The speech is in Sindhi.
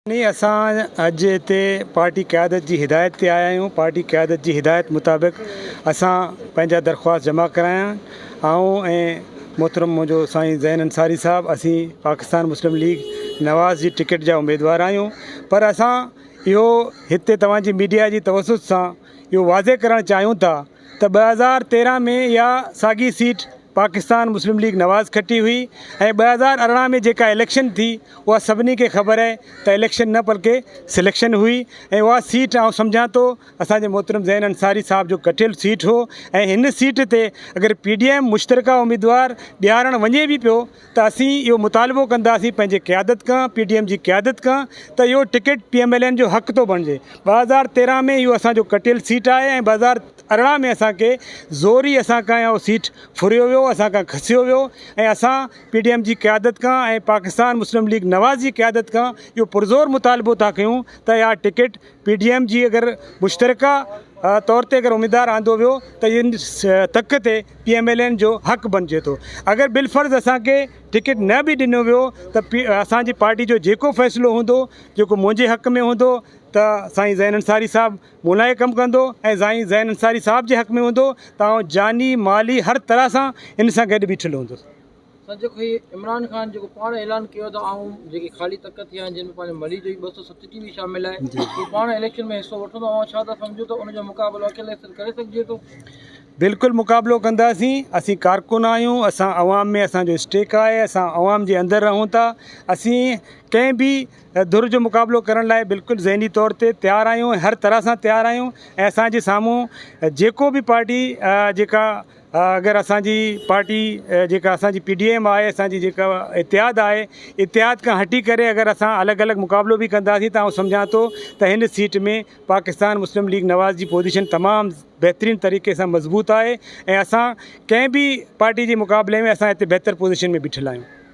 ني اسان اڄ هتي پارٽي قيادت جي هدايت تي آيا آهيون پارٽي قيادت جي هدايت مطابق اسان پنهنجا درخواست جمع ڪرايا آئون ۽ محترم منهنجو سائين زين انصاري صاحب اسين پاڪستان مسلم ليگ نواز جي ٽڪيٽ جا اميدوار آهيون پر اسان اهو هتي توهان جي ميڊيا جي توسط سان اهو واضح ڪرڻ چاهيون ٿا ته 2013 ۾ اها ساڳي سيٽ پاڪستان مسلم ليگ نواز کٽي هئي ۽ 2018 ۾ جيڪا اليڪشن ٿي اها سڀني کي خبر آهي ته اليڪشن نه بلڪه سليڪشن هئي ۽ اها سيٽ آئون سمجهان ٿو اسان جي محترم زين انصاري صاحب جو ڪٽيل سيٽ هو ۽ هن سيٽ تي اگر پي ڊي ايم مشترڪه اميدوار بيهارڻ وڃي به پيو ته اسين اهو مطالبو ڪنداسين پنهنجي قيادت کان پي ڊي ايم جي قيادت کان ته اهو ticket P M L N جو حق ٿو بڻجي 2013 ۾ اهو اسان جو ڪٽيل سيٽ آهي ۽ 2018 ۾ اسان کي زوري اسان کان اهو سيٽ ڦريو ويو اسان کان کسيو ويو ۽ اسان پي ڊي ايم جي قيادت کان ۽ پاڪستان مسلم ليگ نواز جي قيادت کان اهو پرزور مطالبو ٿا ڪيون ته اها ٽڪيٽ پي ڊي ايم جي اگر مشترڪه طور تي اگر اميدوار آندو ويو ته ان تڪ تي پي ايم ايل اين جو حق بنجي ٿو اگر بالفرض اسان کي ٽڪيٽ نه به ڏنو ويو ته اسان جي پارٽي جو جيڪو فيصلو هوندو جيڪو منهنجي حق ۾ هوندو ته سائين زين انصاري صاحب مون لاء ڪم ڪندو ۽ سائين زين انصاري صاحب جي حق ۾ هوندو ته آئون جاني مالي هر طرح سان ان سان گڏ بيٺل هوندس. سر جيڪو هي عمران خان جيڪو پاڻ اعلان ڪيو ته آئون جيڪي خالي تڪ ٿيا آهن جن ۾ پنهنجو ملي جو 237 به شامل آهي هو پاڻ اليڪشن ۾ حصو وٺندو اوهان ڇا ٿا سمجهو ته ان جو مقابلو اڪيلي سر ڪري سگهجي ٿو؟ بلڪل مقابلو ڪنداسين اسين ڪارڪن آهيون اسان عوام ۾ اسان جو اسٽيڪ آهي اسان عوام جي اندر رهون ٿا اسين ڪنهن به ڌر جو مقابلو ڪرڻ لاء بلڪل ذهني طور تي تيار آهيون ۽ هر طرح سان تيار آهيون ۽ اسان جي سامهون جيڪو به پارٽي جيڪا اگر اسان جي پارٽي جيڪا اسان جي پي ڊي ايم آهي اسان جي جيڪا اتحاد آهي اتحاد کان هٽي ڪري اگر اسان الڳ الڳ مقابلو به ڪنداسين ته آئون سمجهان ٿو ته هن سيٽ ۾ پاڪستان مسلم ليگ نواز جي پوزيشن تمام بهترين طريقي سان مضبوط آهي ۽ اسان ڪنهن به پارٽي جي مقابلي ۾ اسان هتي بهتر پوزيشن ۾ بيٺل آهيون.